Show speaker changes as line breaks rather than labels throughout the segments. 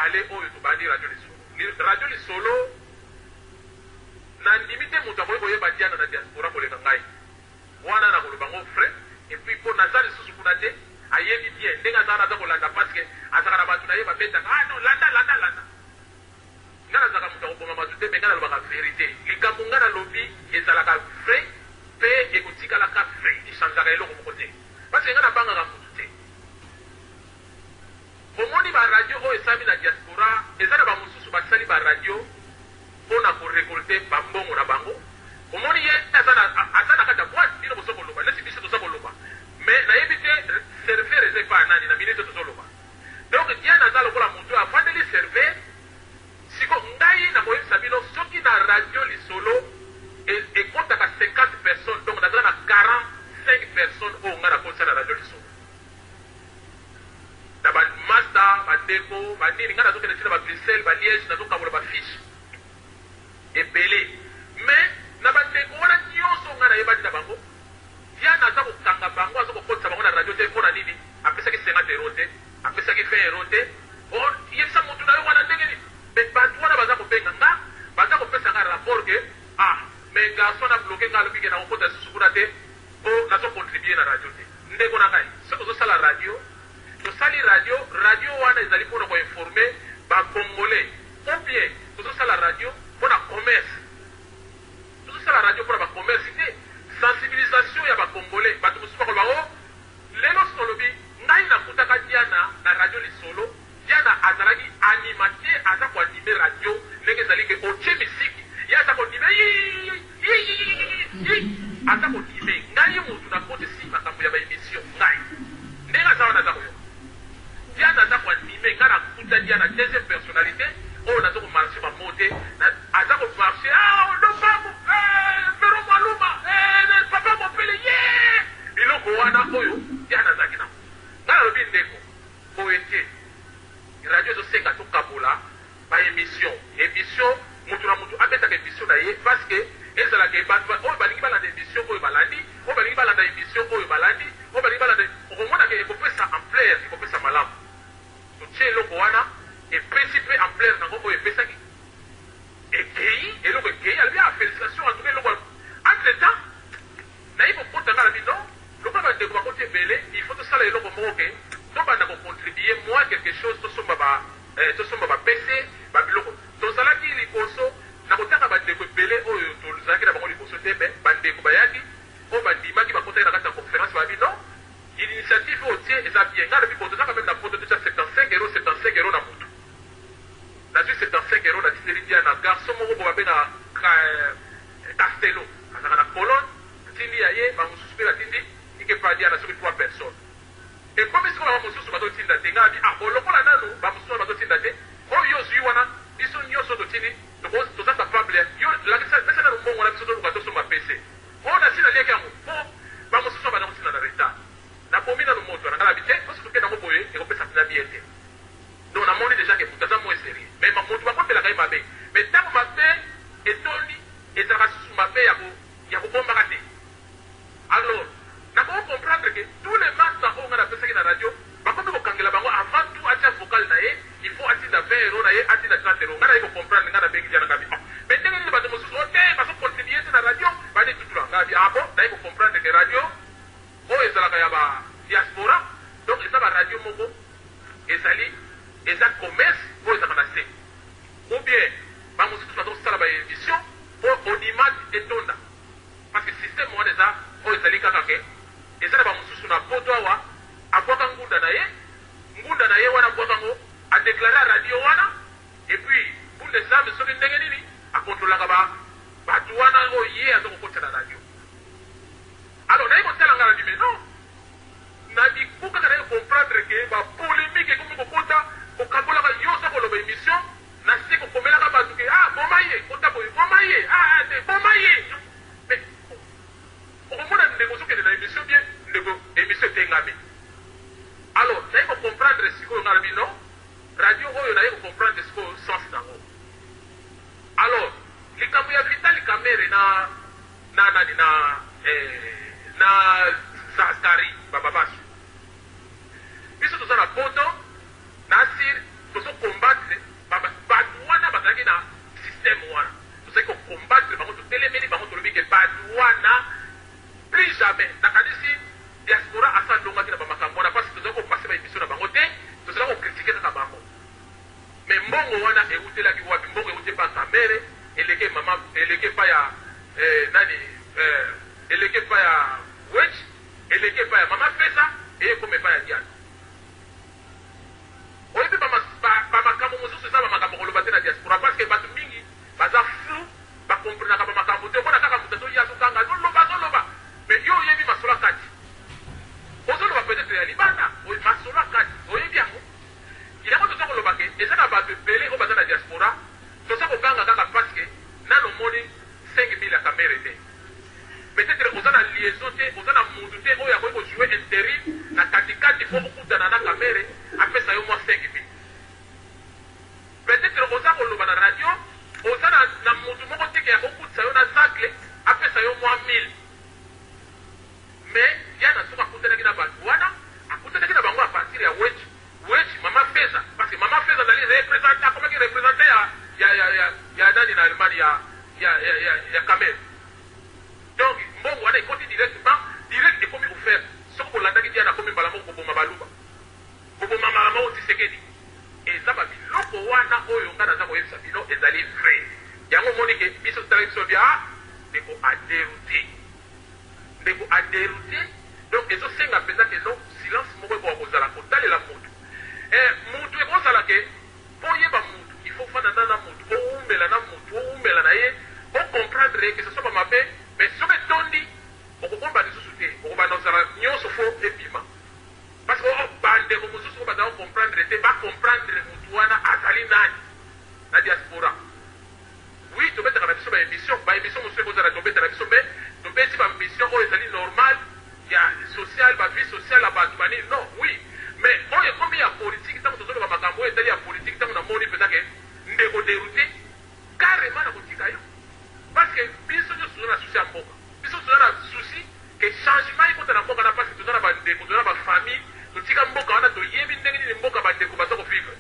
mibale oyo tobandi Radio Lisolo. Radio Lisolo, nandimi te moto akoki koyeba Diana na diaspora koleka ngai. Wana nakoloba yango vrai. Et puis po naza lisusu kuna te, ayebi bien ndenge aza wana, aza kolanda parce que azalaka na batu na ye babetaka, ah non, landa, landa, landa. Nga nazalaka moto ya koboma bato te, mais nga nalobaka verite. Likambo nga nalobi ezalaka vrai pe ekotikalaka vrai, e changeaka eloko moko te. Parce que nga nabangaka mutu te. Omoni ba radio oyo esalami na diaspora, eza na ba mosusu basali ba radio pona ko recolter ba mbongo na bango. Omoni ye aza na aza na kati ya boite, bino bozo koloba neti biso toza koloba mais nayebi te serveur eza epa ya nani na minute oyo tozo loba. Donc Diane aza lokola mutu oyo afandeli serveur. Siko ngai nakoyebisa bino soki na radio lisolo ekotaka 50 personnes, donc naza na 45 personnes oyo ngai nakotisa na radio lisolo. Na ba masta, ba ndeko, ba nini, ngai nazokende ti na ba Bruxelles, ba Liège, nazokabola ba fiches ebele. Mais na ba ndeko wana nionso ngai nayebani na bango, Diane aza kokanga bango, aza kokotisa bango na radio te pona nini? Apesaki 50 euros te, apesaki 20 euros te. Oh, yebisa mutu na yo wana ndenge nini? Mais batu wana baza kobenga nga, baza kopesa nga rapport que ah mais garçon wana bloque nga, alobi que nakokota lisusu kuna te po nazo contribuer na radio te. Ndeko na ngai, soki ozosala radio, tosali radio, radio wana ezali pona ko informer ba congolais ou bien tozosala radio pona commerce? Tozosala radio pona ba commerce te, sensibilisation ya ba congolais. Batu mosusu bakoloba oh lelo soki tolobi ngai nakutaka Diana na radio lisolo, Diana azalaki animateur, aza ko animer radio ndenge ezali ke otie misiki, ye aza ko animer yiyiyiyiyiyiyiyi aza ko animer. Ngai mutu nakotisi makambo ya ba emission, ngai ndenge aza wana aza koyoka Diana aza ko animer, ngai nakuta Diana deuxième personnalite oyo nazo ko marcher ba mots te, aza ko marcher ah Odombamu eh Vero Mwaluma eh papa Mopele yee biloko wana oyo Diana azalaki nango. Ngai nalobi ndeko boye te, radio ezo senga tokabola ba emission, emission mutu na mutu abetaka emission na ye parce que ezala ke batu oyo balingi balanda emission oyo balandi, oyo balingi balanda emission oyo balandi, oyo balingi balanda, okomona ke ekopesa ampleur, ekopesa malamu. Totie eloko wana epesi pe ampleur nango oyo epesaki ekeyi, eloko ekeyi, alobi ah felicitations en tout cas eloko entre temps naye kokota nga nalobi non lokola ba ndeko bakoti ebele il faut tosala eloko moko ke tobanda ko contribuer mua quelque chose tosomba ba eh, tosomba ba PC ba biloko tozalaki liboso na kotanga ba ndeko ebele oyo tozalaki na bango liboso te mais ba ndeko bayaki oyo bandimaki bakotaki na kati ya conference balobi non initiative oyo otie eza bien nga nalobi bon toza quand meme na poto totia 75 euros 75 euros na mutu nazui 75 euros natindeli Diana garçon moko boye babengaka Castello azalaka na Cologne atindi ya ye ba mosusu pe batindi ike pa Diana soki 3 personnes ekomi sikoyo ba mosusu bazo tinda te nga nabi ah bon lokola nanu ba mosusu wana bazo tinda te oyo yo ozui wana biso nioso totindi toko toza capable ya yo lakisa pesa nanu mbongo wana biso toluka tosomba PC oyo nasi naliaki yango po ba mosusu wana baza kotinda na retard nabomi nanu moto wana nga nabi te po soki toke nango boye ekopesa pena bien te donc namoni dejà ke mutu aza moins serieux mais mutu bakotelaka ye mabe mais tango mabe etondi ezalaka susu mabe ya ko ya kobombaka te alors nakoki comprendre que tous les masta oyo nga napesaki na radio bakomi kokangela bango avant tout atia vocal na ye il faut atinda 20 euros na ye atinda 30 euros nga naye ko comprendre nga nabengi Diana Ngabi oh mais ndenge nini bato mosusu oh te bazo contribuer te na radio bani tutula nga abi ah bon naye ko comprendre que radio oyo ezalaka ya ba diaspora donc eza ba radio moko ezali eza commerce oyo ezalaka na se ou bien ba mosusu bazo sala ba emission po audimat etonda parce que système wana eza oyo ezali kaka ke eza na ba mosusu na poto awa abwaka ngunda na ye ngunda na ye wana abwaka ngo a declara radio wana et puis Bundesam soki ndenge nini a controlaka ba batu wana oyo ye aza kokotisa na radio alors naye kotala nga na mais non na biku kaka naye comprendre ke ba polemique ekomi kokota kokabolaka yo oza koloba emission na se kokomelaka batu ke ah boma ye kota boye boma ye ah ah te boma ye mais okomona ndeko ozokende na emission bien ndeko emission etengami alors naye ko comprendre sikoyo nga nalobi non radio oyo naye ko comprendre sikoyo sens nango alors likambo ya Vital Kamerhe na na nani na eh, na Zacharie Bababasu biso toza na poto na sir tozo combattre. eh, nani, eh, eleki epai ya Wetch, eleki epai ya Mama Feza, eye ekoma epai ya Diana. Oyebi ba ba makambo mosusu eza ba makambo koloba te na diaspora parce que bato mingi baza flou, ba comprenaka ba makambo te. Omona kaka moto azoya, azoganga, azoloba, azoloba, mais yo oyebi masolo ya kati. Ozoloba peut-etre ya libanda, masolo ya kati oyebi yango. Yango toza koloba ke eza na bato ebele oyo baza na diaspora, toza koganga kaka parce que nanu omoni 5000 ya Kamerhe te. Peut-etre oza na liaison te, oza na mutu te oyo akoki ko jouer interim na kati kati po okutana na Kamerhe apesa yo mwa 5000. Peut-etre oza koloba na radio, oza na na mutu moko te ke akokutisa yo na Zacle apesa yo mwa 1000. Mais Diana soki akutanaki na batu wana, akutanaki na bango à partir ya Wetchi, Wetchi, Mama Feza, parce que Mama Feza azali representant, akomaki representant ya ya ya ya ya nani na Allemagne ya ya ya ya, ya Kamerhe. Donc mbongo wana ekoti directement, direct ekomi offerte. Soki bolandaki Diana akomi mbala moko koboma baluba, koboma mbala moko Tshisekedi. Eza ba biloko wana oyo nga naza koyebisa bino ezali vrai. Yango omoni ke biso totalaki biso bia ah ndeko a deroute. Ndeko a deroute donc ezo senga penza ke non silence moko ekoka kozala kotalela mutu. Eh mutu ekozala ke po oyeba mutu il faut ofanda na na mutu owumela na mutu owumela na ye o comprendre ye que ce soit ba mabe mais soki etondi okobomba lisusu te okobanda kozala nionso faut ebima parce que oh ba ndeko mosusu oyo baza ko comprendre te ba comprendre mutu wana azali nani na diaspora. Oui tobetaka na biso ba emission, ba emission mosusu ekozala tobeta na biso mais tobeti ba mission oyo ezali normal ya social, ba vie sociale ya batu ba nini non oui mais oyo ekomi ya politique tango tozoloba makambo oyo etali ya politique tango namoni penza ke ndeko deroute carrement nakotika yo parce que biso nionso toza na souci ya mboka, biso toza na souci ke changement ekota na mboka na parce que toza na ba ndeko, toza na ba famille totika mboka wana toyebi ndenge nini mboka ba ndeko baza ko vivre.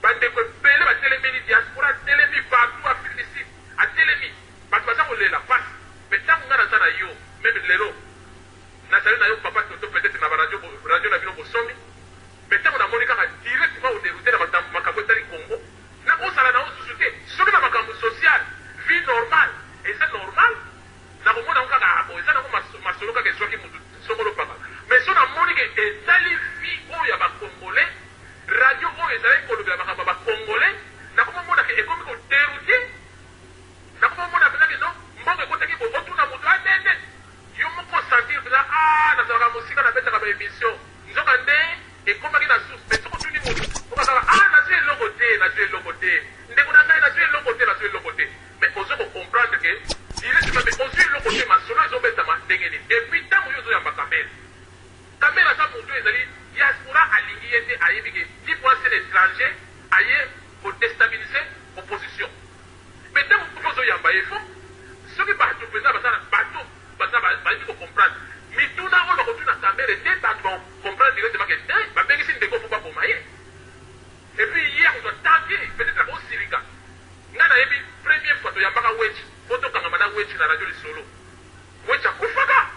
Ba ndeko ebele ba telemeli diaspora atelemi partout Afrique du Sud atelemi batu baza kolela pasi mais tangu nga naza na yo meme lelo nazali na yo papa toto peut etre na ba radio radio na bino bosombi mais tangu namoni kaka directement o deroute na makambo etali Congo nakozala na yo susu te soki na makambo social vie normale eza normal nakomona yango kaka ah bon eza nango masolo kaka ezwaki mutu songolo papa mais soki namoni ke etali vie oyo ya ba congolais Radio oyo ezalaki kolobela makambo ya ba congolais, nakomi omona ke ekomi ko derouter, nakomi omona penza ke non mboka ekotaki boye, otuna mutu ah te te, yo moko o sentir penza ah nazalaka mosika nabetaka ba emissions, nzoka nde ekomaki na source, mais soki otuni mutu okoka kaka ah nazui eloko te, nazui eloko te, ndeko na ngai nazui eloko te, nazui eloko te, mais ozo ko comprendre ke directement mais ozui eloko te, masolo ezo betama ndenge nini? Et puis tango yo ozo yamba Kamerhe, Kamerhe aza mutu oyo ezali diaspora alingi ye te ayebi ke type wana c'est un etranger aye ko destabiliser opposition mais tango yo ozo yamba ye faut soki batu penza baza na batu baza bayebi ko comprendre mituna oyo bako tuna Kamerhe nde batu bako comprendre directement ke te ba bengisi ndeko po ba boma ye et puis ye akozwa temps te peut etre ako silika nga nayebi premier fois toyambaka Wetshi po tokangama na Wetshi na radio lisolo Wetshi akufaka.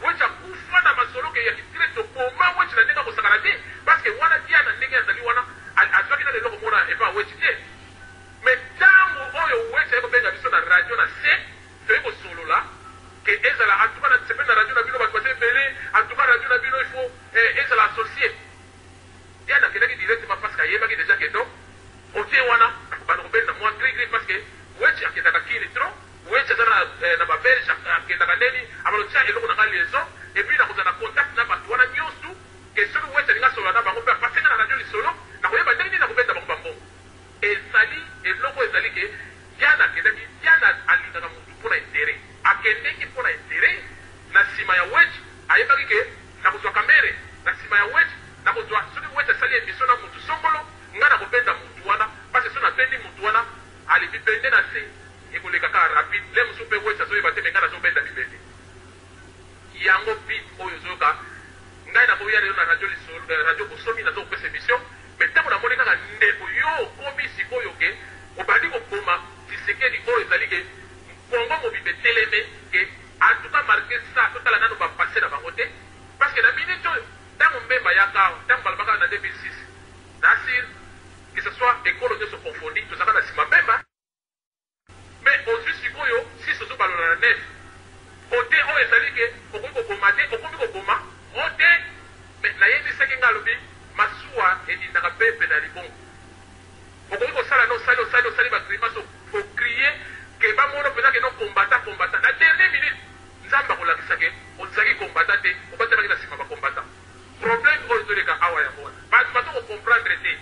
Wetshi akufa na masolo ke ya kitire toboma Wetshi na ndenge ya kosakana te parce que wana Diana ndenge azali wana azuaki nanu eloko moko na epa ya Wetshi te mais tangu oyo Wetshi aye kobenga biso na radio na se toye kosolola ke ezala en tout cas na sepeli na radio na bino batu baza ebele en tout cas radio na bino il faut ezala associe Diana akendaki directement parce que ayebaki dejà ke non cote wana akobanda kobenda mua gri gri parce que Wetshi akendaka kin trop Wetshi aza na ba belge akendaka ndeni abanda kotia eloko na nga liaison et puis nakozala na contact na batu wana nionso ke soki Wetshi alingi asolola na bango pe a passer nga na radio lisolo nakoyeba ndenge nini nakobenda bango ba mbongo. Ezali eloko oyo ezali ke Diana akendaki Diana alingaka mutu pona interet akendeki pona interet na sima ya Wetshi ayebaki ke nakozua Kamere na sima ya Wetshi nakozua soki Wetshi asali emission na mutu songolo nga nakobenda mutu wana parce soki nabendi mutu wana ale bibende na se ekoleka kaka rapide le mosusu pe Wetshi azoyeba te mais nga nazobenda bibende yango. internet kote oyo ezali ke okoki koboma te, okomi koboma o te. Mais nayebisaki nga, alobi masuwa edindaka pepe na libongo. Okoki kosala na osali osali osali ba grimace o crier ke bamono penza ke no combattant combattant na dernier minute Nzambe akolakisa ke ozalaki combattant te, obatamaki na sima ba combattant. Problème oyo ezoleka awa yango wana batu bazo ko comprendre te.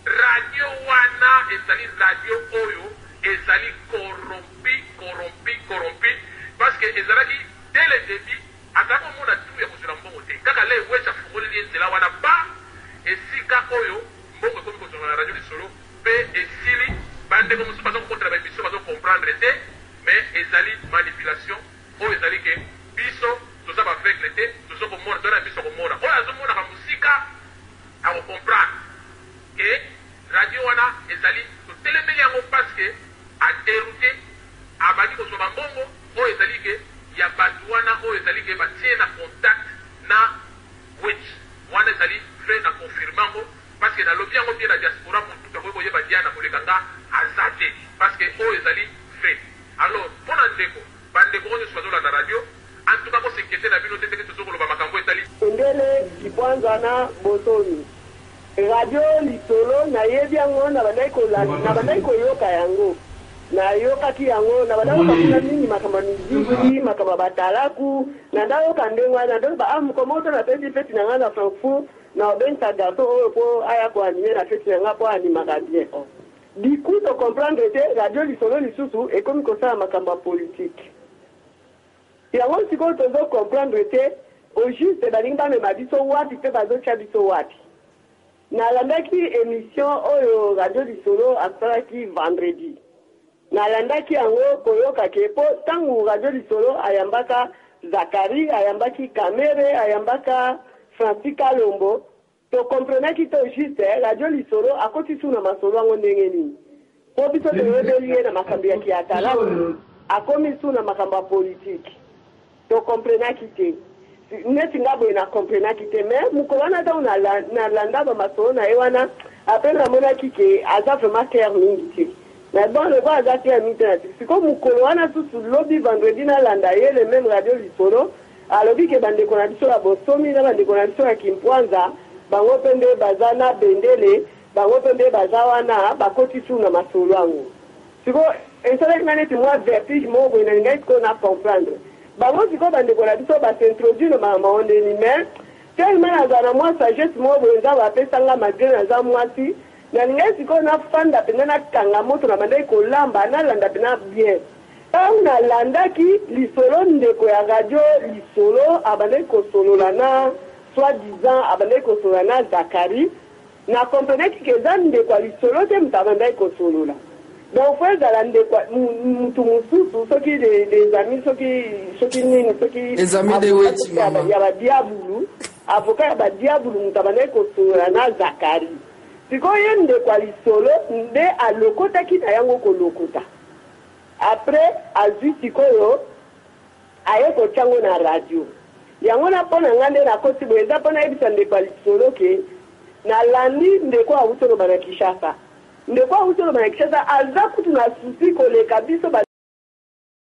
Radio wana ezali radio oyo ezali corrompu corrompu corrompu parce que ezalaki dès le debut azalaki komona tout ya kozwela mbongo te kaka le Wetshi afungoleli ye nzela wana ba esika oyo mbongo ekomi kozwama na radio lisolo pe esili ba ndeko mosusu baza kokotela ba emission bazo comprendre te mais ezali manipulation oyo ezali ke biso toza ba aveugle te tozo komona toza na miso ya komona oyo azo monaka mosika ako comprendre que radio wana ezali totelemeli yango parce que a deroute abandi kozua ba mbongo oyo ezali que ya batu wana oyo ezali que batie ye na contact na Wetchi wana ezali vrai na confirme yango parce que nalobi yango bien na diaspora mutu akoki koyeba Diana koleka nga aza te parce que oyo ezali vrai alors pona ndeko ba ndeko oyo nionso bazolanda radio en tout cas bo s'inquieter na bino te ndenge tozo koloba makambo etali
Bendele, Kipwanza na Bosomi. Radio lisolo nayebi yango nabandaki kolanda nabandaki koyoka yango nayokaki yango nabandaki koyoka kuna mingi makambo ya miziki makambo ya batalaku nandayoka ndenge wana donc ba ah mokolo moko to napesi feti na ngai na Frankfurt na obengisa garçon oyo po aya ko animer na feti na ngai po animaka bien du coup to comprendre te radio lisolo lisusu ekomi kosala makambo ya politique Yango sikoyo tozo comprendre te au juste balingi bamema biso wapi pe bazo tia biso wapi? Nalandaki emission oyo radio lisolo asalaki vendredi nalandaki yango koyoka ke po tangu radio lisolo ayambaka Zacharie ayambaki Kamere ayambaka Francis Kalombo to comprenaki te au juste radio lisolo akoti su na masolo yango ndenge nini? Po biso toyebeli ye na makambo ya ki atalaku, akomi su na makambo ya politique. To comprenaki te. Neti nga boye na comprenaki te mais mokolo wana tango na na landa ba masolo na ye wana après na monaki ke aza vraiment clair mingi te. Mais bon lokola aza clair mingi te na tiki. Sikoyo mokolo wana susu lobi vendredi na landa ye le meme radio lisolo alobi ke ba ndeko na biso ya bosomi na ba ndeko na biso ya kimpwanza bango pe nde baza na bendele Bango pe nde baza wana bakoti su na masolo yango sikoyo esalaki nga neti mua vertige moko boye nalingaki sikoyo na comprendre bango sikoyo ba ndeko na biso ba s'introduire na makambo yango ndeni mais tellement nazala na mua sagesse moko boye nzambe apesa nga malgre naza muasi nalingaki sikoyo nafanda penza nakanga moto nabandaki kolamba nalanda pena bien tango nalandaki lisolo ndeko ya radio lisolo abandaki kosolola na soit disant abandaki kosolola na Zacharie Na comprenaki que eza ndeko ya lisolo te mutu abandaki kosolola donc faut ezala ndeko ya mutu mususu soki des amis soki soki nini soki
Les amis de
avocat
Wetchi
soki ya
maman.
ya ba diabulu avocat ya ba diabulu mutu abandaki kosolola na Zacharie sikoyo ye ndeko ya lisolo nde alokotaki na yango kolokota après azui sikoyo Aye kotia ngo na radio. Yango na pona nga nde nakoti boye eza po nayebisa ndeko ya lisolo ke nalandi ndeko oyo awuti oloba na Kinshasa. Ndeko oyo awuti oloba na Kinshasa aza kutu na souci koleka biso ba.